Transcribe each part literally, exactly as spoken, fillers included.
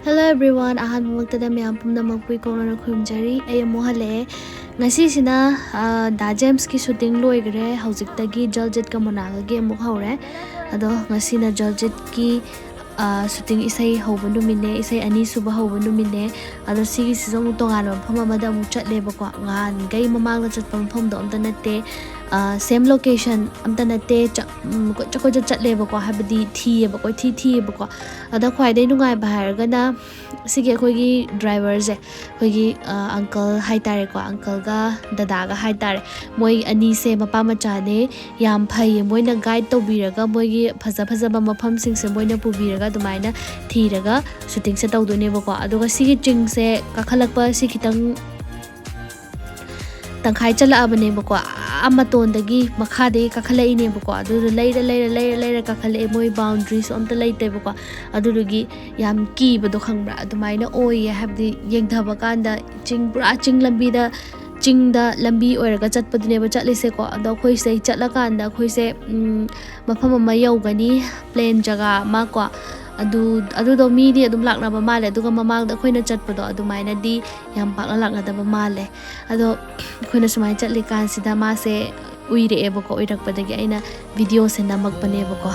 Hello everyone, ꯑꯍꯥꯟꯕꯃꯛꯇꯗ ꯃꯌꯥꯝ ꯄꯨꯝꯅꯃꯛꯄꯨ ꯏꯀꯣꯛꯅꯅ ꯈꯨꯔꯨꯝꯖꯔꯤ꯫ ꯑꯩ ꯑꯃꯨꯛ ꯍꯜꯂꯛꯑꯦ꯫ ꯉꯁꯤꯁꯤꯅ, ꯑ, ꯗꯥ ꯖꯦꯝꯁꯀꯤ ꯁꯨꯇꯤꯡ ꯂꯣꯏꯈ꯭ꯔꯦ꯫ ꯍꯧꯖꯤꯛꯇꯒꯤ ꯖꯜꯖꯤꯠꯀ ꯃꯣꯅꯥꯜꯒꯒꯤ ꯑꯃꯨꯛ ꯍꯧꯔꯦ꯫ ꯑꯗꯣ ꯉꯁꯤꯅ ꯖꯜꯖꯤꯠꯀꯤ, ꯑ, ꯁꯨꯇꯤꯡ ꯏꯁꯩ ꯍꯧꯕ ꯅꯨꯃꯤꯠꯅꯦ, ꯏꯁꯩ ꯑꯅꯤꯁꯨꯕ ꯍꯧꯕ ꯅꯨꯃꯤꯠꯅꯦ꯫ ꯑꯗꯣ ꯁꯤꯒꯤꯁꯤꯁꯨ ꯑꯃꯨꯛ ꯇꯣꯉꯥꯟꯕ ꯃꯐꯝ ꯑꯃꯗ ꯑꯃꯨꯛ ꯆꯠꯂꯦꯕꯀꯣ꯫ ꯅꯍꯥꯟꯈꯩ ꯃꯃꯥꯡꯗ ꯆꯠꯄ ꯃꯐꯝꯗꯣ ꯑꯝꯇ ꯅꯠꯇꯦ, ꯑ, same location ꯑꯝꯇ ꯅꯠꯇꯦ꯫ ꯆ-, ꯎꯝ, ꯀꯣꯏꯆꯠ ꯀꯣꯏꯆꯠ ꯆꯠꯂꯦꯕꯀꯣ, ꯍꯥꯏꯕꯗꯤ ꯊꯤꯌꯦꯕ, ꯀꯣꯏꯊꯤ ꯊꯤꯌꯦꯕꯀꯣ꯫ ꯑꯗ ꯈ꯭ꯋꯥꯏꯗꯒꯤ ꯅꯨꯡꯉꯥꯏꯕ ꯍꯥꯏꯔꯒꯅ ꯁꯤꯒꯤ ꯑꯩꯈꯣꯏꯒꯤ ꯗ꯭ꯔꯥꯏꯚꯔꯁꯦ, ꯑꯩꯈꯣꯏꯒꯤ, ꯑ, ꯑꯪꯀꯜ ꯍꯥꯏꯇꯥꯔꯦꯀꯣ, ꯑꯪꯀꯜꯒ ꯗꯗꯥꯒ ꯍꯥꯏꯇꯥꯔꯦ, ꯃꯣꯏ ꯑꯅꯤꯁꯦ ꯃꯄꯥ ꯃꯆꯥꯅꯦ꯫ ꯌꯥꯝ ꯐꯩꯌꯦ, ꯃꯣꯏꯅ ꯒꯥꯏꯗ ꯇꯧꯕꯤꯔꯒ, ꯃꯣꯏꯒꯤ ꯐꯖ ꯐꯖꯕ ꯃꯐꯝꯁꯤꯡꯁꯦ ꯃꯣꯏꯅ ꯄꯨꯕꯤꯔꯒ ꯑꯗꯨꯃꯥꯏꯅ ꯊꯤꯔꯒ ꯁꯨꯇꯤꯡꯁꯦ ꯇꯧꯗꯣꯏꯅꯦꯕꯀꯣ꯫ ꯑꯗꯨꯒ ꯁꯤꯒꯤ ꯆꯤꯡꯁꯦ ꯀꯥꯈꯠꯂꯛꯄ ꯁꯤ ꯈꯤꯇꯪ ꯇꯪꯈꯥꯏ ꯆꯠꯂꯛꯑꯕꯅꯦꯕꯀꯣ꯫ ꯑꯥ ꯃꯇꯣꯟꯗꯒꯤ, ꯃꯈꯥꯗꯒꯤ ꯀꯥꯈꯠꯂꯛꯏꯅꯦꯕꯀꯣ꯫ ꯑꯗꯨꯗꯣ ꯂꯩꯔ ꯂꯩꯔ ꯂꯩꯔ ꯂꯩꯔ ꯀꯥꯈꯠꯂꯛꯑꯦ꯫ ꯃꯣꯏ ꯕꯥꯎꯟꯗ꯭ꯔꯤꯁꯨ ꯑꯝꯇ ꯂꯩꯇꯦꯕꯀꯣ꯫ ꯑꯗꯨꯗꯨꯒꯤ ꯌꯥꯝ ꯀꯤꯕꯗꯣ ꯈꯪꯕ꯭ꯔꯥ? ꯑꯗꯨꯃꯥꯏꯅ ꯑꯣꯏꯌꯦ꯫ ꯍꯥꯏꯕꯗꯤ ꯌꯦꯡꯊꯕ ꯀꯥꯟꯗ ꯆꯤꯡ, ꯄꯨꯔꯥ ꯆꯤꯡ ꯂꯝꯕꯤꯗ, ꯆꯤꯡꯗ ꯂꯝꯕꯤ ꯑꯣꯏꯔꯒ ꯆꯠꯄꯗꯨꯅꯦꯕ ꯆꯠꯂꯤꯁꯦꯀꯣ꯫ ꯑꯗꯣ ꯑꯩꯈꯣꯏꯁꯦ ꯆꯠꯂꯀꯥꯟꯗ ꯑꯩꯈꯣꯏꯁꯦ, ꯎꯝ, ꯃꯐꯝ ꯑꯃ ꯌꯧꯒꯅꯤ, ꯄ꯭ꯂꯦꯟ ꯖꯒꯥ ꯑꯃ ꯀꯣ꯫ ꯑꯗꯨ, ꯑꯗꯨꯗꯣ ꯃꯤꯗꯤ ꯑꯗꯨꯝ ꯂꯥꯛꯅꯕ ꯃꯥꯜꯂꯦ꯫ ꯑꯗꯨꯒ ꯃꯃꯥꯡꯗ ꯑꯩꯈꯣꯏꯅ ꯆꯠꯄꯗꯣ ꯑꯗꯨꯃꯥꯏꯅꯗꯤ ꯌꯥꯝ ꯄꯥꯛꯅ ꯂꯥꯛꯅꯗꯕ ꯃꯥꯜꯂꯦ꯫ ꯑꯗꯣ ꯑꯩꯈꯣꯏꯅ ꯁꯨꯃꯥꯏꯅ ꯆꯠꯂꯤꯀꯥꯟꯁꯤꯗ ꯃꯥꯁꯦ ꯎꯏꯔꯛꯑꯦꯕꯀꯣ꯫ ꯎꯏꯔꯛꯄꯗꯒꯤ ꯑꯩꯅ ꯚꯤꯗꯤꯑꯣꯁꯦ ꯅꯝꯃꯛꯄꯅꯦꯕꯀꯣ꯫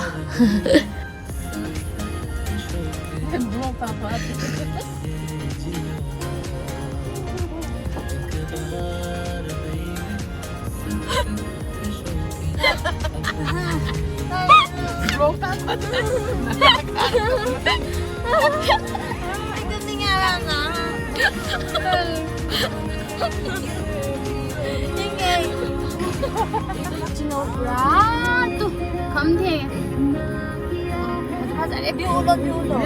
ꯆꯤꯡꯅꯧ ꯄꯨꯔꯥ ꯇꯨ ꯈꯝ ꯊꯦꯡꯉꯦ꯫ ꯐꯖꯔꯦ, view ꯎꯠꯂꯣ, view ꯎꯠꯂꯣ꯫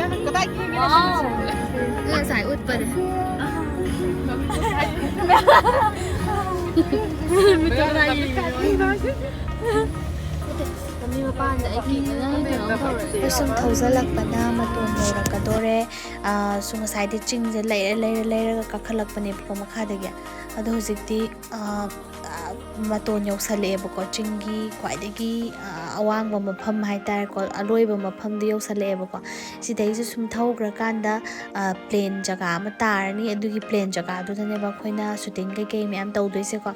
Wow꯫ ꯉꯁꯥꯏ ꯎꯠꯄꯅꯦ꯫ ꯂꯝꯕꯤ ꯃꯄꯥꯟꯗ ꯑꯩ ꯀꯤꯕꯅ ꯀꯩꯅꯣꯝ ꯇꯧꯔꯦ꯫ ꯑꯩꯈꯣꯏ ꯁꯨꯝ ꯊꯧꯖꯜꯂꯛꯄꯅ ꯃꯇꯣꯟ ꯌꯧꯔꯛꯀꯗꯣꯔꯦ꯫ ꯑꯥ, ꯁꯨꯝ ꯉꯁꯥꯏꯗꯤ ꯆꯤꯡꯁꯦ ꯂꯩꯔ ꯂꯩꯔ ꯂꯩꯔꯒ ꯀꯥꯈꯠꯂꯛꯄꯅꯦꯕꯀꯣ ꯃꯈꯥꯗꯒꯤ꯫ ꯑꯗꯣ ꯍꯧꯖꯤꯛꯇꯤ, ꯑꯥ, ꯑꯥ, ꯃꯇꯣꯟ ꯌꯧꯁꯜꯂꯛꯑꯦꯕꯀꯣ, ꯆꯤꯡꯒꯤ ꯈ꯭ꯋꯥꯏꯗꯒꯤ, ꯑꯥ, ꯑꯋꯥꯡꯕ ꯃꯐꯝ ꯍꯥꯏꯇꯥꯔꯦꯀꯣ, ꯑꯔꯣꯏꯕ ꯃꯐꯝꯗꯨ ꯌꯧꯁꯜꯂꯛꯑꯦꯕꯀꯣ꯫ ꯁꯤꯗꯩꯁꯨ ꯁꯨꯝ ꯊꯧꯈ꯭ꯔꯀꯥꯟꯗ, ꯑ, plain ꯖꯒꯥ ꯑꯃ ꯇꯥꯔꯅꯤ꯫ ꯑꯗꯨꯒꯤ plain ꯖꯒꯥꯗꯨꯗꯅꯦꯕ ꯑꯩꯈꯣꯏꯅ shooting ꯀꯩꯀꯩ ꯃꯌꯥꯝ ꯇꯧꯗꯣꯏꯁꯦꯀꯣ꯫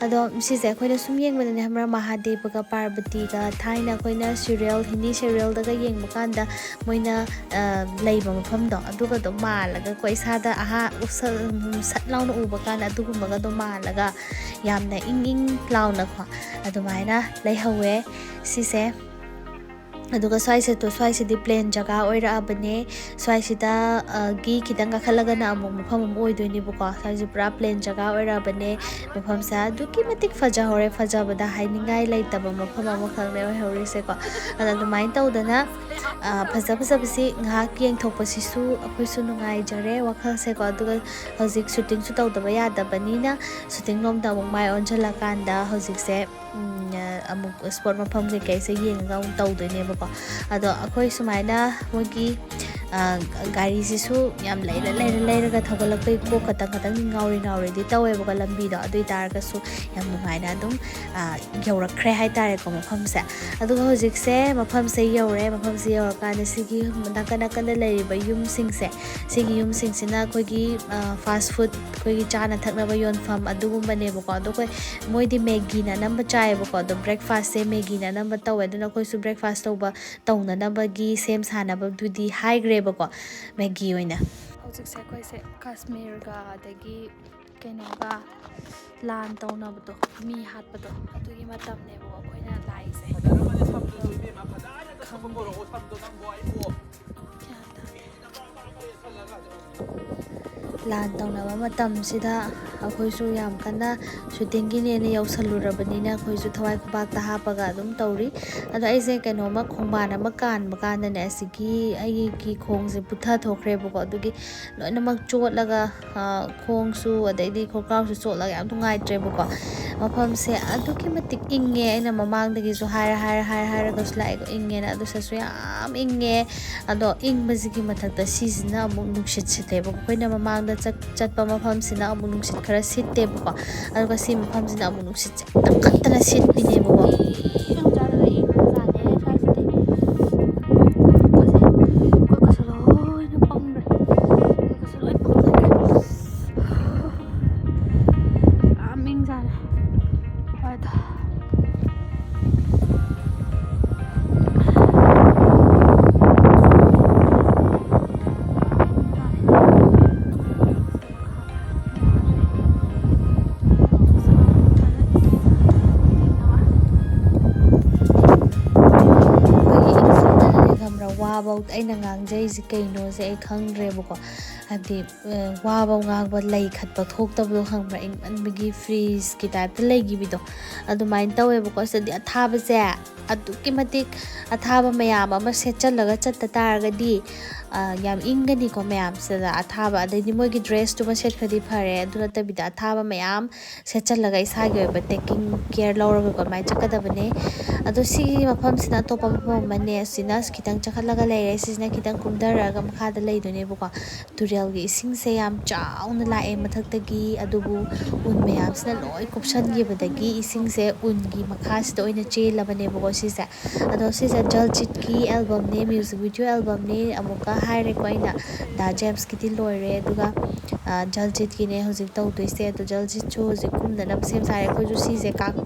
ꯑꯗꯣ ꯁꯤꯁꯦ ꯑꯩꯈꯣꯏꯅ ꯁꯨꯝ ꯌꯦꯡꯕꯗꯅꯦ ꯈꯪꯕ꯭ꯔꯥ, ꯃꯍꯥꯗꯦꯕꯒ ꯄꯥꯔꯕꯇꯤꯒ ꯊꯥꯏꯅ ꯑꯩꯈꯣꯏꯅ serial, Hindi serialꯗꯒ ꯌꯦꯡꯕ ꯀꯥꯟꯗ ꯃꯣꯏꯅ, ꯑ, ꯂꯩꯕ ꯃꯐꯝꯗꯣ, ꯑꯗꯨꯒꯗꯣ ꯃꯥꯜꯂꯒꯀꯣ, ꯏꯁꯥꯗ ꯑꯍꯥ-, ꯎꯁ-, ꯎꯝ, ꯁꯠ ꯂꯥꯎꯅ ꯎꯕ ꯀꯥꯟꯗ ꯑꯗꯨꯒꯨꯝꯕꯒꯗꯣ ꯃꯥꯜꯂꯒ ꯌꯥꯝꯅ ꯏꯪ ꯏꯪ ꯂꯥꯎꯅꯀꯣ ꯑꯗꯨꯃꯥꯏꯅ ꯂꯩꯍꯧꯋꯦ ꯁꯤꯁꯦ꯫ ꯑꯗꯨꯒ ꯁ꯭ꯋꯥꯏꯁꯦ ꯇꯣ, ꯁ꯭ꯋꯥꯏꯁꯤꯗꯤ plain ꯖꯒꯥ ꯑꯣꯏꯔꯛꯑꯕꯅꯦ꯫ ꯁ꯭ꯋꯥꯏꯁꯤꯗ, ꯑ, ꯒꯤ ꯈꯤꯇꯪ ꯀꯥꯈꯠꯂꯒꯅ ꯑꯃꯨꯛ ꯃꯐꯝ ꯑꯃ ꯑꯣꯏꯗꯣꯏꯅꯦꯕꯀꯣ꯫ ꯁ꯭ꯋꯥꯏꯁꯦ ꯄꯨꯔꯥ plain ꯖꯒꯥ ꯑꯣꯏꯔꯛꯑꯕꯅꯦ꯫ ꯃꯐꯝꯁꯦ ꯑꯗꯨꯛꯀꯤ ꯃꯇꯤꯛ ꯐꯖꯍꯧꯔꯦ, ꯐꯖꯕꯗ ꯍꯥꯏꯅꯤꯡꯉꯥꯏ ꯂꯩꯇꯕ ꯃꯐꯝ ꯑꯃꯈꯛꯅꯦ ꯑꯣꯏꯍꯧꯔꯤꯁꯦꯀꯣ꯫ ꯑꯗꯣ ꯑꯗꯨꯃꯥꯏꯅ ꯇꯧꯗꯅ, ꯑ, ꯐꯖ ꯐꯖꯕꯁꯤ ꯉꯥꯏꯍꯥꯛ ꯌꯦꯡꯊꯣꯛꯄꯁꯤꯁꯨ ꯑꯩꯈꯣꯏꯁꯨ ꯅꯨꯡꯉꯥꯏꯖꯔꯦ ꯋꯥꯈꯜꯁꯦꯀꯣ꯫ ꯑꯗꯨꯒ ꯍꯧꯖꯤꯛ shootingꯁꯨ ꯇꯧꯗꯕ ꯌꯥꯗꯕꯅꯤꯅ, shooting ꯂꯣꯝꯗ ꯑꯃꯨꯛ ꯃꯥꯏ ꯑꯣꯟꯁꯤꯜꯂꯀꯥꯟꯗ ꯍꯧꯖꯤꯛꯁꯦ, ꯎꯝ, ꯑꯃꯨꯛ spot ꯃꯐꯝ ꯀꯩꯀꯩꯁꯦ ꯌꯦꯡꯉꯒ ꯑꯃꯨꯛ ꯇꯧꯗꯣꯏꯅꯦꯕꯀꯣ꯫ ꯑꯗꯣ ꯑꯩꯈꯣꯏ ꯁꯨꯃꯥꯏꯅ ꯃꯣꯏꯒꯤ, ꯑ, ꯒꯥꯔꯤꯁꯤꯁꯨ ꯌꯥꯝ ꯂꯩꯔ ꯂꯩꯔ ꯂꯩꯔꯒ ꯊꯧꯒꯠꯂꯛꯄꯒꯤ ꯀꯣꯛ ꯈꯇꯪ ꯈꯇꯪꯗꯤ ꯉꯥꯎꯔꯤ ꯉꯥꯎꯔꯤꯗꯤ ꯇꯧꯋꯦꯕꯀꯣ ꯂꯝꯕꯤꯗꯣ꯫ ꯑꯗꯨ ꯑꯣꯏ ꯇꯥꯔꯒꯁꯨ ꯌꯥꯝ ꯅꯨꯡꯉꯥꯏꯅ ꯑꯗꯨꯝ, ꯑ, ꯌꯧꯔꯛꯈ꯭ꯔꯦ ꯍꯥꯏꯇꯥꯔꯦꯀꯣ ꯃꯐꯝꯁꯦ꯫ ꯑꯗꯨꯒ ꯍꯧꯖꯤꯛꯁꯦ ꯃꯐꯝꯁꯦ ꯌꯧꯔꯦ꯫ ꯃꯐꯝꯁꯦ ꯌꯧꯔꯀꯥꯟꯗ ꯁꯤꯒꯤ ꯅꯥꯀꯟ ꯅꯥꯀꯟꯗ ꯂꯩꯔꯤꯕ ꯌꯨꯝꯁꯤꯡꯁꯦ, ꯁꯤꯒꯤ ꯌꯨꯝꯁꯤꯡꯁꯤꯅ ꯑꯩꯈꯣꯏꯒꯤ, ꯑ, fast food, ꯑꯩꯈꯣꯏꯒꯤ ꯆꯥꯅ ꯊꯛꯅꯕ ꯌꯣꯟꯐꯝ ꯑꯗꯨꯒꯨꯝꯕꯅꯦꯕꯀꯣ꯫ ꯑꯗꯣ ꯑꯩꯈꯣꯏ, ꯃꯣꯏꯗꯤ Maggiꯅ ꯑꯅꯝꯕ ꯆꯥꯏꯌꯦꯕꯀꯣ꯫ ꯑꯗꯣ breakfastꯁꯦ Maggiꯅ ꯑꯅꯝꯕ ꯇꯧꯋꯦ꯫ ꯑꯗꯨꯅ ꯑꯩꯈꯣꯏꯁꯨ breakfast ꯇꯧꯕ, ꯇꯧꯅꯅꯕꯒꯤ ꯁꯦꯝ ꯁꯥꯅꯕꯗꯨꯗꯤ ꯍꯥꯏꯈ꯭ꯔꯦꯕꯀꯣ, Maggi ꯑꯣꯏꯅ꯫ ꯍꯧꯖꯤꯛꯁꯦ ꯑꯩꯈꯣꯏꯁꯦ ꯀꯥꯁꯃꯤꯔꯒ ꯑꯗꯒꯤ ꯀꯩꯅꯣꯒ ꯂꯥꯟ ꯇꯧꯅꯕꯗꯣ, ꯃꯤ ꯍꯥꯠꯄꯗꯣ, ꯑꯗꯨꯒꯤ ꯃꯇꯝꯅꯦꯕꯀꯣ ꯑꯩꯈꯣꯏꯅ ꯂꯥꯛꯏꯁꯦ꯫ ꯈꯪꯗꯦ꯫ ꯂꯥꯟ ꯇꯧꯅꯕ ꯃꯇꯝꯁꯤꯗ ꯑꯩꯈꯣꯏꯁꯨ ꯌꯥꯝ ꯀꯟꯅ shootingꯒꯤꯅꯦꯅ ꯌꯧꯁꯜꯂꯨꯔꯕꯅꯤꯅ ꯑꯩꯈꯣꯏꯁꯨ ꯊꯋꯥꯏ ꯈꯨꯕꯥꯛꯇ ꯍꯥꯞꯄꯒ ꯑꯗꯨꯝ ꯇꯧꯔꯤ꯫ ꯑꯗꯣ ꯑꯩꯁꯦ ꯀꯩꯅꯣꯝꯃ, ꯈꯣꯡꯕꯥꯟ ꯑꯃ ꯀꯥꯟꯕ ꯀꯥꯟꯗꯅꯦ, ꯑꯁꯤꯒꯤ ꯑꯩꯒꯤ ꯈꯣꯡꯁꯦ ꯄꯨꯊ ꯊꯣꯛꯈ꯭ꯔꯦꯕꯀꯣ꯫ ꯑꯗꯨꯒꯤ ꯂꯣꯏꯅꯃꯛ ꯆꯣꯠꯂꯒ, ꯑ, ꯈꯣꯡꯁꯨ ꯑꯗꯩꯗꯤ ꯈꯣꯡꯒ꯭ꯔꯥꯎꯁꯨ ꯆꯣꯠꯂꯒ ꯌꯥꯝ ꯅꯨꯡꯉꯥꯏꯇ꯭ꯔꯦꯕꯀꯣ꯫ ꯃꯐꯝꯁꯦ ꯑꯗꯨꯛꯀꯤ ꯃꯇꯤꯛ ꯏꯪꯉꯦ꯫ ꯑꯩꯅ ꯃꯃꯥꯡꯗꯒꯤꯁꯨ ꯍꯥꯏꯔ, ꯍꯥꯏꯔ, ꯍꯥꯏꯔ, ꯍꯥꯏꯔꯒꯁꯨ ꯂꯥꯛꯑꯦꯀꯣ, ꯏꯪꯉꯦꯅ꯫ ꯑꯗꯨ ꯁꯤꯗꯁꯨ ꯌꯥꯝ ꯏꯪꯉꯦ꯫ ꯑꯗꯣ ꯏꯪꯕꯁꯤꯒꯤ ꯃꯊꯛꯇ ꯁꯤꯁꯤꯅ ꯑꯃꯨꯛ ꯅꯨꯡꯁꯤꯠ ꯁꯤꯠꯂꯦꯕꯀꯣ꯫ ꯑꯩꯈꯣꯏꯅ ꯃꯃꯥꯡꯗ ꯆꯠ-, ꯆꯠꯄ ꯃꯐꯝꯁꯤꯅ ꯑꯃꯨꯛ ꯅꯨꯡꯁꯤꯠ ꯈꯔ ꯁꯤꯠꯇꯦꯕꯀꯣ꯫ ꯑꯗꯨꯒ ꯁꯤ ꯃꯐꯝꯁꯤꯅ ꯑꯃꯨꯛ ꯅꯨꯡꯁꯤꯠꯁꯦ ꯌꯥꯝ ꯀꯟꯅ ꯁꯤꯠꯄꯤꯅꯦꯕꯀꯣ꯫ ꯋꯥꯐꯧ ꯑꯩꯅ ꯉꯥꯡꯖꯩꯁꯦ ꯀꯩꯅꯣꯁꯦ ꯑꯩ ꯈꯪꯗ꯭ꯔꯦꯕꯀꯣ꯫ ꯍꯥꯏꯕꯗꯤ ꯋꯥꯐꯧ ꯉꯥꯡꯕ, ꯂꯩ ꯈꯠꯄ ꯊꯣꯛꯇꯕꯗꯣ ꯈꯪꯕ꯭ꯔꯥ? ꯏꯪꯃꯟꯕꯒꯤ ꯐ꯭ꯔꯤꯖꯀꯤ ꯇꯥꯏꯞꯇ ꯂꯩꯈꯤꯕꯗꯣ ꯑꯗꯨꯃꯥꯏꯅ ꯇꯧꯋꯦꯕꯀꯣ꯫ ꯁꯤꯗꯗꯤ ꯑꯊꯥꯕꯁꯦ ꯑꯗꯨꯛꯀꯤ ꯃꯇꯤꯛ, ꯑꯊꯥꯕ ꯃꯌꯥꯝ ꯑꯃ ꯁꯦꯠꯆꯜꯂꯒ ꯆꯠꯇ ꯇꯥꯔꯒꯗꯤ ꯌꯥꯝ ꯏꯪꯒꯅꯤꯀꯣ ꯃꯌꯥꯝꯁꯤꯗ꯫ ꯑꯊꯥꯕ, ꯑꯗꯩꯗꯤ ꯃꯣꯏꯒꯤ ꯗ꯭ꯔꯦꯁꯇꯨꯃ ꯁꯦꯠꯈ꯭ꯔꯗꯤ ꯐꯔꯦ, ꯑꯗꯨ ꯅꯠꯇꯕꯤꯗ ꯑꯊꯥꯕ ꯃꯌꯥꯝ ꯁꯦꯠꯆꯜꯂꯒ ꯏꯁꯥꯒꯤ ꯑꯣꯏꯕ ꯇꯦꯀꯤꯡ ꯀꯦꯌꯔ ꯂꯧꯔꯒꯀꯣ ꯑꯗꯨꯃꯥꯏꯅ ꯆꯠꯀꯗꯕꯅꯦ꯫ ꯑꯗꯣ ꯁꯤꯒꯤ ꯃꯐꯝꯁꯤꯅ ꯑꯇꯣꯞꯄ ꯃꯐꯝ ꯑꯃꯅꯦ꯫ ꯑꯁꯤꯅ ꯈꯤꯇꯪ ꯆꯈꯠꯂꯒ ꯂꯩꯔꯦ, ꯁꯤꯁꯤꯅ ꯈꯤꯇꯪ ꯀꯨꯝꯊꯔꯛꯑꯒ ꯃꯈꯥꯗ ꯂꯩꯗꯣꯏꯅꯦꯕꯀꯣ꯫ ꯇꯨꯔꯦꯜꯒꯤ ꯏꯁꯤꯡꯁꯦ ꯌꯥꯝ ꯆꯥꯎꯅ ꯂꯥꯛꯑꯦ ꯃꯊꯛꯇꯒꯤ, ꯑꯗꯨꯕꯨ ꯎꯟ ꯃꯌꯥꯝꯁꯤꯅ ꯂꯣꯏ ꯀꯨꯞꯁꯟꯈꯤꯕꯗꯒꯤ ꯏꯁꯤꯡꯁꯦ ꯎꯟꯒꯤ ꯃꯈꯥꯁꯤꯗ ꯑꯣꯏꯅ ꯆꯦꯜꯂꯕꯅꯦꯕꯀꯣ ꯁꯤꯁꯦ꯫ ꯑꯗꯣ ꯁꯤꯁꯦ ꯖꯜꯖꯤꯠꯀꯤ ꯑꯦꯜꯕꯝꯅꯦ, ꯃ꯭ꯌꯨꯖꯤꯛ ꯚꯤꯗꯤꯑꯣ ꯑꯦꯜꯕꯝꯅꯦ꯫ ꯑꯃꯨꯛꯀ ꯍꯥꯏꯔꯦꯀꯣ ꯑꯩꯅ, ꯗꯥ ꯖꯦꯝꯁꯀꯤꯗꯤ ꯂꯣꯏꯔꯦ, ꯑꯗꯨꯒ ꯖꯜꯖꯤꯠꯀꯤꯅꯦ ꯍꯧꯖꯤꯛ ꯇꯧꯗꯣꯏꯁꯦ꯫ ꯑꯗꯣ ꯖꯜꯖꯤꯠꯁꯨ ꯍꯧꯖꯤꯛ ꯀꯨꯝꯗꯅꯕ ꯁꯦꯝ ꯁꯥꯔꯦ꯫ ꯑꯩꯈꯣꯏꯁꯨ ꯁꯤꯁꯦ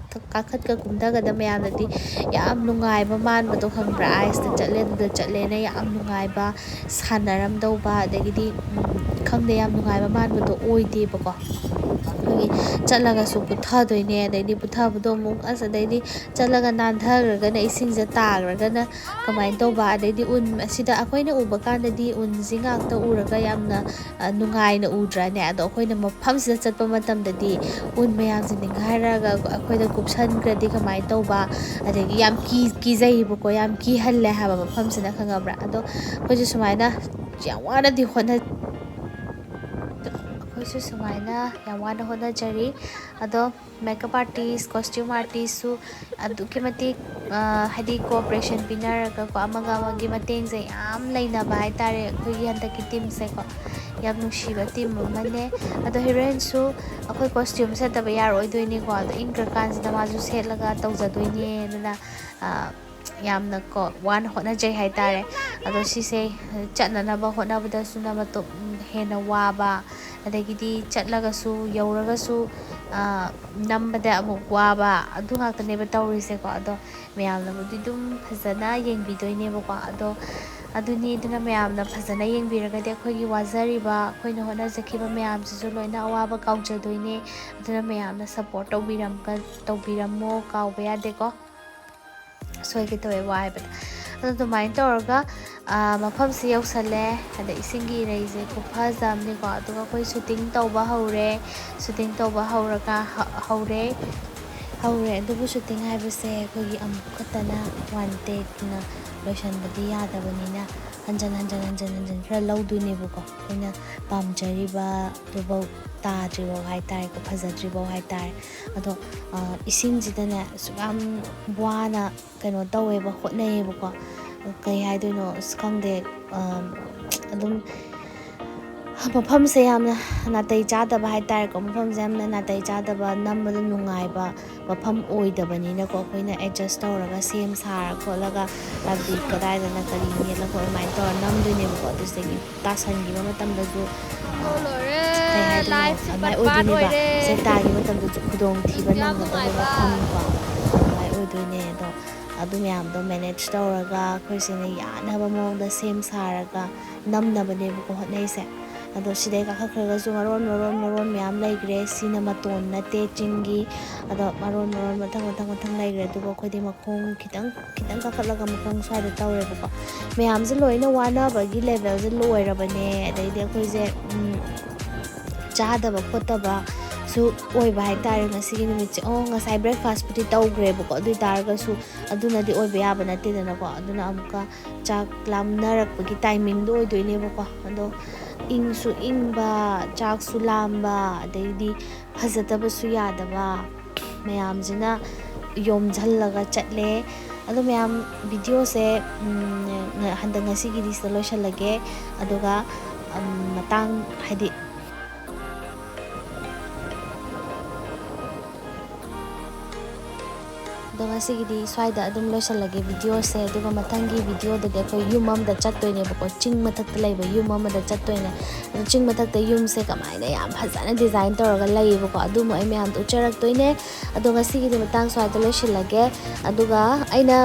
ꯀꯥꯈꯠꯀ ꯀꯨꯝꯊꯒꯗ ꯃꯌꯥꯝꯅꯗꯤ ꯌꯥꯝ ꯅꯨꯡꯉꯥꯏꯕ ꯃꯥꯟꯕꯗꯣ ꯈꯪꯕ꯭ꯔꯥ? ꯑꯥꯏꯁꯇ ꯆꯠꯂꯦ, ꯑꯗꯨꯗ ꯆꯠꯂꯦꯅ ꯌꯥꯝ ꯅꯨꯡꯉꯥꯏꯕ, ꯁꯥꯟꯅꯔꯝꯗꯧꯕ, ꯑꯗꯒꯤꯗꯤ ꯈꯪꯗꯦ, ꯌꯥꯝ ꯅꯨꯡꯉꯥꯏꯕ ꯃꯥꯟꯕꯗꯣ ꯑꯣꯏꯗꯦꯕꯀꯣ꯫ ꯑꯩꯈꯣꯏꯒꯤ ꯆꯠꯂꯒꯁꯨ ꯄꯨꯊꯗꯣꯏꯅꯦ, ꯑꯗꯩꯗꯤ ꯄꯨꯊꯕꯗꯣ ꯑꯃꯨꯛ ꯑꯁ ꯑꯗꯩꯗꯤ ꯆꯠꯂꯒ ꯅꯥꯟꯊꯈ꯭ꯔꯒꯅ, ꯏꯁꯤꯡꯁꯦ ꯇꯥꯈ꯭ꯔꯒꯅ ꯀꯃꯥꯏꯅ ꯇꯧꯕ? ꯑꯗꯩꯗꯤ ꯎꯟ ꯑꯁꯤꯗ ꯑꯩꯈꯣꯏꯅ ꯎꯕ ꯀꯥꯟꯗꯗꯤ ꯎꯟꯁꯤ ꯉꯥꯛꯇ ꯎꯔꯒ ꯌꯥꯝꯅ ꯅꯨꯡꯉꯥꯏꯅ ꯎꯗ꯭ꯔꯥꯅꯦ? ꯑꯗꯣ ꯑꯩꯈꯣꯏꯅ ꯃꯐꯝꯁꯤꯗ ꯆꯠꯄ ꯃꯇꯝꯗꯗꯤ ꯎꯟ ꯃꯌꯥꯝꯁꯦ ꯅꯤꯡꯈꯥꯏꯔꯒ ꯑꯩꯈꯣꯏꯗ ꯀꯨꯞꯁꯟꯈ꯭ꯔꯗꯤ ꯀꯃꯥꯏꯅ ꯇꯧꯕ? ꯑꯗꯒꯤ ꯌꯥꯝ ꯀꯤ ꯀꯤꯖꯩꯕꯀꯣ, ꯌꯥꯝ ꯀꯤꯍꯜꯂꯦ ꯍꯥꯏꯕ ꯃꯐꯝꯁꯤꯅ, ꯈꯪꯉꯕ꯭ꯔꯥ? ꯑꯗꯣ ꯑꯩꯈꯣꯏꯁꯨ ꯁꯨꯃꯥꯏꯅ ꯌꯥꯝ ꯋꯥꯅꯗꯤ ꯍꯣꯠꯅ ꯑꯩꯈꯣꯏꯁꯨ ꯁꯨꯃꯥꯏꯅ ꯌꯥꯝ ꯋꯥꯅ ꯍꯣꯠꯅꯖꯔꯤ꯫ ꯑꯗꯣ ꯃꯦꯀꯞ ꯑꯥꯔꯇꯤꯁ, ꯀꯣꯁꯇ꯭ꯌꯨꯝ ꯑꯥꯔꯇꯤꯁꯁꯨ ꯑꯗꯨꯛꯀꯤ ꯃꯇꯤꯛ ꯍꯥꯏꯗꯤ ꯀꯣꯑꯣꯄꯔꯦꯁꯟ ꯄꯤꯅꯔꯒꯀꯣ, ꯑꯃꯒ ꯑꯃꯒꯤ ꯃꯇꯦꯡꯁꯦ ꯌꯥꯝ ꯂꯩꯅꯕ ꯍꯥꯏꯇꯥꯔꯦ ꯑꯩꯈꯣꯏꯒꯤ ꯍꯟꯗꯛꯀꯤ ꯇꯤꯝꯁꯦꯀꯣ꯫ ꯌꯥꯝ ꯅꯨꯡꯁꯤꯕ ꯇꯤꯝ ꯑꯃꯅꯦ꯫ ꯑꯗꯣ ꯍꯤꯔꯣꯏꯟꯁꯨ ꯑꯩꯈꯣꯏ ꯀꯣꯁꯇ꯭ꯌꯨꯝ ꯁꯦꯠꯇꯕ ꯌꯥꯔꯣꯏꯗꯣꯏꯅꯤꯀꯣ꯫ ꯑꯗꯣ ꯏꯪꯈ꯭ꯔꯀꯥꯟꯁꯤꯗ ꯃꯥꯁꯨ ꯁꯦꯠꯂꯒ ꯇꯧꯖꯗꯣꯏꯅꯦ꯫ ꯑꯗꯨꯅ ꯌꯥꯝꯅ ꯀꯣ ꯋꯥꯅ ꯍꯣꯠꯅꯖꯩ ꯍꯥꯏꯇꯥꯔꯦ꯫ ꯑꯗꯣ ꯁꯤꯁꯦ ꯆꯠꯅꯅꯕ ꯍꯣꯠꯅꯕꯗꯁꯨ ꯅꯃꯇꯣꯞ ꯍꯦꯟꯅ ꯋꯥꯕ, ꯑꯗꯒꯤꯗꯤ ꯆꯠꯂꯒꯁꯨ, ꯌꯧꯔꯒꯁꯨ ꯅꯝꯕꯗ ꯑꯃꯨꯛ ꯋꯥꯕ, ꯑꯗꯨ ꯉꯥꯛꯇꯅꯦꯕ ꯇꯧꯔꯤꯁꯦꯀꯣ꯫ ꯑꯗꯣ ꯃꯌꯥꯝꯅꯕꯨꯗꯤ ꯑꯗꯨꯝ ꯐꯖꯅ ꯌꯦꯡꯕꯤꯗꯣꯏꯅꯦꯕꯀꯣ꯫ ꯑꯗꯣ ꯑꯗꯨꯅꯤ, ꯑꯗꯨꯅ ꯃꯌꯥꯝꯅ ꯐꯖꯅ ꯌꯦꯡꯕꯤꯔꯒꯗꯤ ꯑꯩꯈꯣꯏꯒꯤ ꯋꯥꯖꯔꯤꯕ, ꯑꯩꯈꯣꯏꯅ ꯍꯣꯠꯅꯖꯈꯤꯕ ꯃꯌꯥꯝꯁꯤꯁꯨ ꯂꯣꯏꯅ ꯑꯋꯥꯕ ꯀꯥꯎꯖꯗꯣꯏꯅꯦ꯫ ꯑꯗꯨꯅ ꯃꯌꯥꯝꯅ ꯁꯞꯄꯣꯔꯠ ꯇꯧꯕꯤꯔꯝꯒ ꯇꯧꯕꯤꯔꯝꯃꯣ, ꯀꯥꯎꯕ ꯌꯥꯗꯦꯀꯣ꯫ ꯁꯣꯏꯒꯦ ꯇꯧꯋꯦ ꯋꯥ ꯍꯥꯏꯕꯗ꯫ ꯑꯗꯨꯃꯥꯏꯅ ꯇꯧꯔꯒ ꯃꯐꯝꯁꯤ ꯌꯧꯁꯜꯂꯦ꯫ ꯑꯗ ꯏꯁꯤꯡꯒꯤ ꯏꯔꯩꯁꯦ ꯈꯨꯐꯖ ꯑꯃꯅꯤꯀꯣ꯫ ꯑꯗꯨꯒ ꯑꯩꯈꯣꯏ ꯁꯨꯇꯤꯡ ꯇꯧꯕ ꯍꯧꯔꯦ꯫ ꯁꯨꯇꯤꯡ ꯇꯧꯕ ꯍꯧꯔꯒ ꯍꯧꯔꯦ꯫ ꯍꯧꯔꯦ꯫ ꯑꯗꯨꯕꯨ ꯁꯨꯇꯤꯡ ꯍꯥꯏꯕꯁꯦ ꯑꯩꯈꯣꯏꯒꯤ ꯑꯃꯨꯛ ꯈꯛꯇꯅ ꯋꯥꯟ ꯇꯦꯛꯅ ꯂꯣꯏꯁꯟꯕꯗꯤ ꯌꯥꯗꯕꯅꯤꯅ, ꯍꯟꯖꯟ ꯍꯟꯖꯟ ꯍꯟꯖꯟ ꯍꯟꯖꯟ ꯈꯔ ꯂꯧꯗꯣꯏꯅꯦꯕꯀꯣ꯫ ꯑꯩꯈꯣꯏꯅ ꯄꯥꯝꯖꯔꯤꯕ ꯑꯗꯨꯐꯧ ꯇꯥꯗ꯭ꯔꯤꯐꯧ ꯍꯥꯏꯇꯥꯔꯦꯀꯣ, ꯐꯖꯗ꯭ꯔꯤꯐꯧ ꯍꯥꯏꯇꯥꯔꯦ꯫ ꯑꯗꯣ ꯏꯁꯤꯡꯁꯤꯗꯅꯦ ꯑꯁꯨꯛ ꯌꯥꯝ ꯋꯥꯅ ꯀꯩꯅꯣ ꯇꯧꯋꯦꯕ, ꯍꯣꯠꯅꯩꯌꯦꯕꯀꯣ꯫ ꯀꯩ ꯍꯥꯏꯗꯣꯏꯅꯣ ꯑꯁ ꯈꯪꯗꯦ꯫ ꯑꯗꯨꯝ ꯃꯐꯝꯁꯦ ꯌꯥꯝꯅ ꯅꯥꯇꯩ ꯆꯥꯗꯕ ꯍꯥꯏꯇꯥꯔꯦꯀꯣ꯫ ꯃꯐꯝꯁꯦ ꯌꯥꯝꯅ ꯅꯥꯇꯩ ꯆꯥꯗꯕ, ꯅꯝꯕꯗ ꯅꯨꯡꯉꯥꯏꯕ ꯃꯐꯝ ꯑꯣꯏꯗꯕꯅꯤꯅꯀꯣ꯫ ꯑꯩꯈꯣꯏꯅ ꯑꯦꯗꯖꯁ ꯇꯧꯔꯒ ꯁꯦꯝ ꯁꯥꯔ ꯈꯣꯠꯂꯒ, ꯍꯥꯏꯕꯗꯤ ꯀꯗꯥꯏꯗꯅ ꯀꯔꯤ ꯃꯦꯠꯂꯒ ꯑꯗꯨꯃꯥꯏꯅ ꯇꯧꯔ ꯅꯝꯗꯣꯏꯅꯦꯕꯀꯣ꯫ ꯑꯗꯨꯁꯤꯗꯒꯤ ꯇꯥꯁꯟꯈꯤꯕ ꯃꯇꯝꯗꯁꯨ ꯀꯩ ꯍꯥꯏꯗꯣꯏꯅꯣ, ꯑꯗꯨꯃꯥꯏꯅ ꯑꯣꯏꯗꯣꯏꯅꯦꯕ꯫ ꯁꯦꯛ ꯇꯥꯈꯤꯕ ꯃꯇꯝꯗꯁꯨ ꯈꯨꯗꯣꯡꯊꯤꯕ ꯅꯪꯒꯗꯕ ꯃꯐꯝꯀꯣ ꯑꯗꯨꯃꯥꯏꯅ ꯑꯣꯏꯗꯣꯏꯅꯦ꯫ ꯑꯗꯣ ꯑꯗꯨ ꯃꯌꯥꯝꯗꯣ ꯃꯦꯅꯦꯖ ꯇꯧꯔꯒ ꯑꯩꯈꯣꯏꯁꯤꯅ ꯌꯥꯅꯕ ꯃꯑꯣꯡꯗ ꯁꯦꯝ ꯁꯥꯔꯒ ꯅꯝꯅꯕꯅꯦꯕꯀꯣ ꯍꯣꯠꯅꯩꯁꯦ꯫ ꯑꯗꯣ ꯁꯤꯗꯩ ꯀꯥꯈꯠꯈ꯭ꯔꯒꯁꯨ ꯃꯔꯣꯟ ꯃꯔꯣꯟ ꯃꯔꯣꯟ ꯃꯌꯥꯝ ꯂꯩꯈ꯭ꯔꯦ꯫ ꯁꯤꯅ ꯃꯇꯣꯟ ꯅꯠꯇꯦ ꯆꯤꯡꯒꯤ꯫ ꯑꯗꯣ ꯃꯔꯣꯟ ꯃꯔꯣꯟ ꯃꯊꯪ ꯃꯊꯪ ꯃꯊꯪ ꯂꯩꯈ꯭ꯔꯦ꯫ ꯑꯗꯨꯒ ꯑꯩꯈꯣꯏꯗꯤ ꯃꯈꯣꯡ ꯈꯤꯇꯪ ꯈꯤꯇꯪ ꯀꯥꯈꯠꯂꯒ ꯃꯈꯣꯡ ꯁ꯭ꯋꯥꯏꯗ ꯇꯧꯔꯦꯕꯀꯣ꯫ ꯃꯌꯥꯝꯁꯦ ꯂꯣꯏꯅ ꯋꯥꯅꯕꯒꯤ ꯂꯦꯚꯦꯜꯁꯦ ꯂꯣꯏꯔꯕꯅꯦ꯫ ꯑꯗꯩꯗꯤ ꯑꯩꯈꯣꯏꯁꯦ ꯆꯥꯗꯕ ꯈꯣꯠꯇꯕꯁꯨ ꯑꯣꯏꯕ ꯍꯥꯏꯇꯥꯔꯦ ꯉꯁꯤꯒꯤ ꯅꯨꯃꯤꯠꯁꯦ꯫ ꯑꯣ, ꯉꯁꯥꯏ ꯕ꯭ꯔꯦꯛꯐꯥꯁꯄꯨꯗꯤ ꯇꯧꯈ꯭ꯔꯦꯕꯀꯣ꯫ ꯑꯗꯨ ꯑꯣꯏ ꯇꯥꯔꯒꯁꯨ ꯑꯗꯨꯅꯗꯤ ꯑꯣꯏꯕ ꯌꯥꯕ ꯅꯠꯇꯦꯗꯅꯀꯣ꯫ ꯑꯗꯨꯅ ꯑꯃꯨꯛꯀ ꯆꯥꯛ ꯂꯥꯝꯅꯔꯛꯄꯒꯤ ꯇꯥꯏꯃꯤꯡꯗꯣ ꯑꯣꯏꯗꯣꯏꯅꯦꯕꯀꯣ꯫ ꯑꯗꯣ ꯏꯪꯁꯨ ꯏꯪꯕ, ꯆꯥꯛꯁꯨ ꯂꯥꯝꯕ, ꯑꯗꯩꯗꯤ ꯐꯖꯗꯕꯁꯨ ꯌꯥꯗꯕ, ꯃꯌꯥꯝꯁꯤꯅ ꯌꯣꯝꯁꯤꯜꯂꯒ ꯆꯠꯂꯦ꯫ ꯑꯗꯣ ꯃꯌꯥꯝ, ꯚꯤꯗꯤꯑꯣꯁꯦ ꯍꯟꯗꯛ ꯉꯁꯤꯒꯤꯗꯤ ꯁꯤꯗ ꯂꯣꯏꯁꯤꯜꯂꯒꯦ꯫ ꯑꯗꯨꯒ ꯃꯇꯥꯡ ꯍꯥꯏꯗꯤ ꯑꯗꯣ ꯉꯁꯤꯒꯤꯗꯤ ꯁ꯭ꯋꯥꯏꯗ ꯑꯗꯨꯝ ꯂꯣꯏꯁꯤꯜꯂꯒꯦ ꯚꯤꯗꯤꯑꯣꯁꯦ꯫ ꯑꯗꯨꯒ ꯃꯊꯪꯒꯤ ꯚꯤꯗꯤꯑꯣꯗꯗꯤ ꯑꯩꯈꯣꯏ ꯌꯨꯝ ꯑꯃꯗ ꯆꯠꯇꯣꯏꯅꯦꯕꯀꯣ꯫ ꯆꯤꯡ ꯃꯊꯛꯇ ꯂꯩꯕ ꯌꯨꯝ ꯑꯃꯗ ꯆꯠꯇꯣꯏꯅꯦ꯫ ꯑꯗꯣ ꯆꯤꯡ ꯃꯊꯛꯇ ꯌꯨꯝꯁꯦ ꯀꯃꯥꯏꯅ ꯌꯥꯝ ꯐꯖꯅ ꯗꯤꯖꯥꯏꯟ ꯇꯧꯔꯒ ꯂꯩꯌꯦꯕꯀꯣ, ꯑꯗꯨꯃꯨꯛ ꯑꯩ ꯃꯌꯥꯝꯗ ꯎꯠꯆꯔꯛꯇꯣꯏꯅꯦ꯫ ꯑꯗꯣ ꯉꯁꯤꯒꯤꯗꯤ ꯃꯇꯥꯡ ꯁ꯭ꯋꯥꯏꯗ ꯂꯣꯏꯁꯤꯜꯂꯒꯦ꯫ ꯑꯗꯨꯒ ꯑꯩꯅ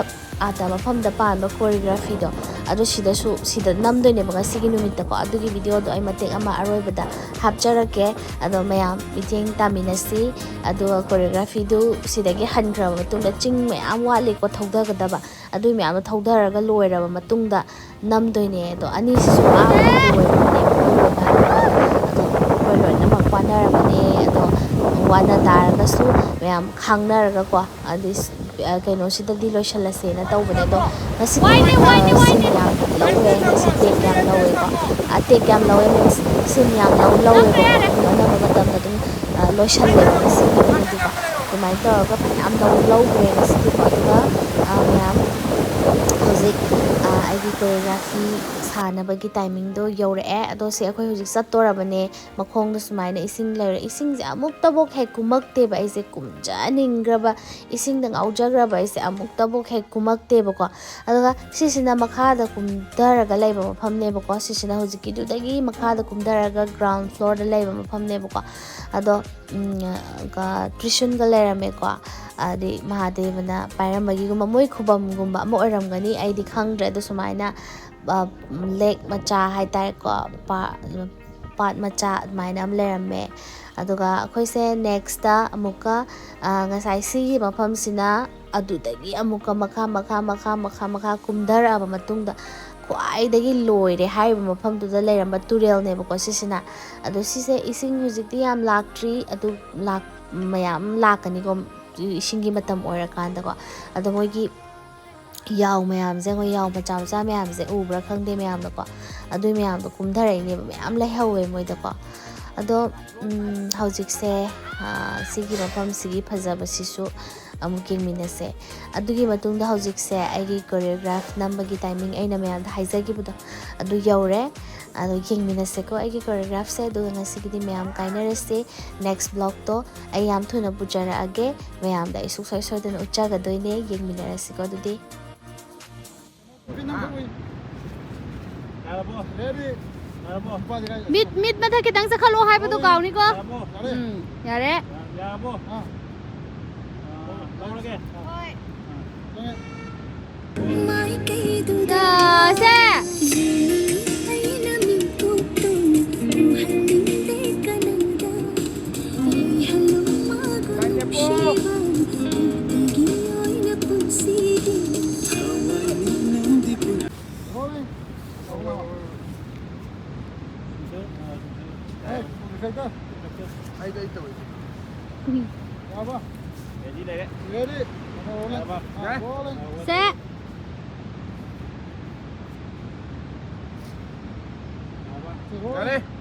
ꯑꯥꯗ ꯃꯐꯝꯗ ꯄꯥꯟꯕ ꯀꯣꯔꯤꯌꯣꯒ꯭ꯔꯥꯐꯤꯗꯣ ꯑꯗꯨ ꯁꯤꯗꯁꯨ, ꯁꯤꯗ ꯅꯝꯗꯣꯏꯅꯦꯕ ꯉꯁꯤꯒꯤ ꯅꯨꯃꯤꯠꯇꯀꯣ꯫ ꯑꯗꯨꯒꯤ ꯚꯤꯗꯤꯑꯣꯗꯣ ꯑꯩ ꯃꯇꯦꯛ ꯑꯃ ꯑꯔꯣꯏꯕꯗ ꯍꯥꯞꯆꯔꯛꯀꯦ꯫ ꯑꯗꯣ ꯃꯌꯥꯝ ꯃꯤꯠꯌꯦꯡ ꯇꯥꯃꯤꯟꯅꯁꯤ꯫ ꯑꯗꯨꯒ ꯀꯣꯔꯤꯌꯣꯒ꯭ꯔꯥꯐꯤꯗꯨ ꯁꯤꯗꯒꯤ ꯍꯟꯈ꯭ꯔꯕ ꯃꯇꯨꯡꯗ ꯆꯤꯡ ꯃꯌꯥꯝ ꯋꯥꯠꯂꯤꯀꯣ ꯊꯧꯊꯒꯗꯕ꯫ ꯑꯗꯨꯏ ꯃꯌꯥꯝꯗꯣ ꯊꯧꯊꯔꯒ ꯂꯣꯏꯔꯕ ꯃꯇꯨꯡꯗ ꯅꯝꯗꯣꯏꯅꯦ꯫ ꯑꯗꯣ ꯑꯅꯤꯁꯤꯁꯨ ꯑꯥ ꯂꯣꯏꯕꯅꯦ, ꯑꯗꯣ ꯑꯩꯈꯣꯏ ꯂꯣꯏꯅꯃꯛ ꯋꯥꯅꯔꯕꯅꯦ꯫ ꯑꯗꯣ ꯋꯥꯅ ꯇꯥꯔꯒꯁꯨ ꯃꯌꯥꯝ ꯈꯥꯡꯅꯔꯒꯀꯣ, ꯑꯗꯩ ꯀꯩꯅꯣꯁꯤꯗꯗꯤ ꯂꯣꯏꯁꯤꯜꯂꯁꯦꯅ ꯇꯧꯕꯅꯦ꯫ ꯑꯗꯣ ꯉꯁꯤꯗꯤ ꯁꯤꯟ ꯌꯥꯝ ꯂꯧꯋꯦ, ꯉꯁꯤ ꯇꯦꯛ ꯌꯥꯝ ꯂꯧꯋꯦꯀꯣ꯫ ꯇꯦꯛ ꯌꯥꯝ ꯂꯧꯋꯦ ꯃꯤꯟꯁ ꯁꯤꯟ ꯌꯥꯝ ꯂꯧ ꯂꯧꯋꯦꯕꯀꯣ꯫ ꯑꯗꯨꯝ ꯑꯅꯝꯕ ꯃꯇꯝꯗ ꯑꯗꯨꯝ ꯂꯣꯏꯁꯤꯜꯂꯦꯕ ꯉꯁꯤꯒꯤ ꯑꯣꯏꯅꯗꯤꯀꯣ꯫ ꯑꯗꯨꯃꯥꯏꯅ ꯇꯧꯔꯒ ꯃꯌꯥꯝ ꯂꯧ ꯂꯧꯈ꯭ꯔꯦ ꯉꯁꯤꯗꯤꯀꯣ꯫ ꯑꯗꯨꯒ ꯃꯌꯥꯝ ꯍꯧꯖꯤꯛ ꯑꯩꯒꯤ ꯀꯣꯔꯤꯌꯣꯒ꯭ꯔꯥꯐꯤ ꯁꯥꯅꯕꯒꯤ ꯇꯥꯏꯃꯤꯡꯗꯣ ꯌꯧꯔꯛꯑꯦ꯫ ꯑꯗꯣ ꯁꯤ ꯑꯩꯈꯣꯏ ꯍꯧꯖꯤꯛ ꯆꯠꯇꯣꯔꯕꯅꯦ꯫ ꯃꯈꯣꯡꯗ ꯁꯨꯃꯥꯏꯅ ꯏꯁꯤꯡ ꯂꯩꯔꯦ꯫ ꯏꯁꯤꯡꯁꯦ ꯑꯃꯨꯛꯇꯐꯥꯎ ꯍꯦꯛ ꯀꯨꯝꯃꯛꯇꯦꯕ꯫ ꯑꯩꯁꯦ ꯀꯨꯝꯖꯅꯤꯡꯈ꯭ꯔꯕ, ꯏꯁꯤꯡꯗ ꯉꯥꯎꯖꯈ꯭ꯔꯕ ꯑꯩꯁꯦ ꯑꯃꯨꯛꯇꯐꯥꯎ ꯍꯦꯛ ꯀꯨꯝꯃꯛꯇꯦꯕꯀꯣ꯫ ꯑꯗꯨꯒ ꯁꯤꯁꯤꯅ ꯃꯈꯥꯗ ꯀꯨꯝꯊꯔꯒ ꯂꯩꯕ ꯃꯐꯝꯅꯦꯕꯀꯣ꯫ ꯁꯤꯁꯤꯅ ꯍꯧꯖꯤꯛꯀꯤꯗꯨꯗꯒꯤ ꯃꯈꯥꯗ ꯀꯨꯝꯊꯔꯒ ꯒ꯭ꯔꯥꯎꯟ ꯐ꯭ꯂꯣꯔꯗ ꯂꯩꯕ ꯃꯐꯝꯅꯦꯕꯀꯣ꯫ ꯑꯗꯣ ꯇ꯭ꯔꯤꯁꯨꯟꯒ ꯂꯩꯔꯝꯃꯦꯀꯣ꯫ ꯍꯥꯏꯗꯤ ꯃꯍꯥꯗꯦꯕꯅ ꯄꯥꯏꯔꯝꯕꯒꯤꯒꯨꯝꯕ ꯃꯣꯏ ꯈꯨꯕꯝꯒꯨꯝꯕ ꯑꯃ ꯑꯣꯏꯔꯝꯒꯅꯤ, ꯑꯩꯗꯤ ꯈꯪꯗ꯭ꯔꯦ꯫ ꯑꯗꯣ ꯁꯨꯃꯥꯏꯅ ꯂꯦꯛ ꯃꯆꯥ ꯍꯥꯏꯇꯥꯔꯦꯀꯣ, ꯄꯥꯠ ꯃꯆꯥ ꯑꯗꯨꯃꯥꯏꯅ ꯑꯃ ꯂꯩꯔꯝꯃꯦ꯫ ꯑꯗꯨꯒ ꯑꯩꯈꯣꯏꯁꯦ ꯅꯦꯛꯁꯇ ꯑꯃꯨꯛꯀ ꯉꯁꯥꯏ ꯁꯤꯒꯤ ꯃꯐꯝꯁꯤꯅ ꯑꯗꯨꯗꯒꯤ ꯑꯃꯨꯛꯀ ꯃꯈꯥ ꯃꯈꯥ ꯃꯈꯥ ꯃꯈꯥ ꯃꯈꯥ ꯀꯨꯝꯊꯔꯛꯑꯕ ꯃꯇꯨꯡꯗ ꯈ꯭ꯋꯥꯏꯗꯒꯤ ꯂꯣꯏꯔꯦ ꯍꯥꯏꯔꯤꯕ ꯃꯐꯝꯗꯨꯗ ꯂꯩꯔꯝꯕ ꯇꯨꯔꯦꯜꯅꯦꯕꯀꯣ ꯁꯤꯁꯤꯅ꯫ ꯑꯗꯣ ꯁꯤꯁꯦ ꯏꯁꯤꯡ ꯍꯧꯖꯤꯛꯇꯤ ꯌꯥꯝ ꯂꯥꯛꯇ꯭ꯔꯤ, ꯑꯗꯨ ꯃꯌꯥꯝ ꯂꯥꯛꯀꯅꯤꯀꯣ ꯏꯁꯤꯡꯒꯤ ꯃꯇꯝ ꯑꯣꯏꯔꯀꯥꯟꯗꯀꯣ꯫ ꯑꯗꯣ ꯃꯣꯏꯒꯤ ꯌꯥꯎ ꯃꯌꯥꯝꯁꯦ, ꯑꯩꯈꯣꯏ ꯌꯥꯎ ꯃꯆꯥ ꯃꯆꯥ ꯃꯌꯥꯝꯁꯦ ꯎꯕ꯭ꯔꯥ ꯈꯪꯗꯦ ꯃꯌꯥꯝꯅꯀꯣ꯫ ꯑꯗꯨꯏ ꯃꯌꯥꯝꯗꯣ ꯀꯨꯝꯊꯔꯛꯏꯅꯦꯕ, ꯃꯌꯥꯝ ꯂꯩꯍꯧꯋꯦ ꯃꯣꯏꯗꯀꯣ꯫ ꯑꯗꯣ ꯍꯧꯖꯤꯛꯁꯦ ꯁꯤꯒꯤ ꯃꯐꯝꯁꯤꯒꯤ ꯐꯖꯕꯁꯤꯁꯨ ꯑꯃꯨꯛ ꯌꯦꯡꯃꯤꯟꯅꯁꯦ꯫ ꯑꯗꯨꯒꯤ ꯃꯇꯨꯡꯗ ꯍꯧꯖꯤꯛꯁꯦ ꯑꯩꯒꯤ ꯀꯣꯔꯤꯌꯣꯒ꯭ꯔꯥꯐ ꯅꯝꯕꯒꯤ ꯇꯥꯏꯃꯤꯡ ꯑꯩꯅ ꯃꯌꯥꯝꯗ ꯍꯥꯏꯖꯈꯤꯕꯗꯣ ꯑꯗꯨ ꯌꯧꯔꯦ꯫ ꯑꯗꯣ ꯌꯦꯡꯃꯤꯟꯅꯁꯦꯀꯣ ꯑꯩꯒꯤ ꯀꯣꯔꯤꯌꯣꯒ꯭ꯔꯥꯐꯁꯦ꯫ ꯑꯗꯨꯒ ꯉꯁꯤꯒꯤꯗꯤ ꯃꯌꯥꯝ ꯀꯥꯏꯅꯔꯁꯦ꯫ ꯅꯦꯛꯁ ꯕ꯭ꯂꯣꯛꯇꯣ ꯑꯩ ꯌꯥꯝ ꯊꯨꯅ ꯄꯨꯖꯔꯛꯑꯒꯦ꯫ ꯃꯌꯥꯝꯗ ꯑꯩ ꯁꯨꯡꯁꯣꯏ ꯁꯣꯏꯗꯅ ꯎꯠꯆꯒꯗꯣꯏꯅꯦ꯫ ꯌꯦꯡꯃꯤꯟꯅꯔꯁꯤꯀꯣ ꯑꯗꯨꯗꯤ꯫ ꯃꯤꯠ ꯃꯤꯠ ꯃꯊꯛ ꯈꯤꯇꯪ ꯆꯈꯠꯂꯣ ꯍꯥꯏꯕꯗꯣ ꯀꯥꯎꯅꯤꯀꯣ꯫ ꯎꯝ, ꯌꯥꯔꯦ꯫ ꯌꯥꯔꯕꯣ? ꯍꯣꯏ꯫ ꯁꯦ꯫ ꯑꯩ, ꯑꯩ ꯇꯧꯋꯦ꯫ ꯌꯥꯔꯕ? Ready ꯂꯩꯔꯦ꯫ Ready꯫ Rolling꯫ ꯌꯥꯔꯕ? Set꯫ Rolling꯫ ꯌꯥꯔꯦ꯫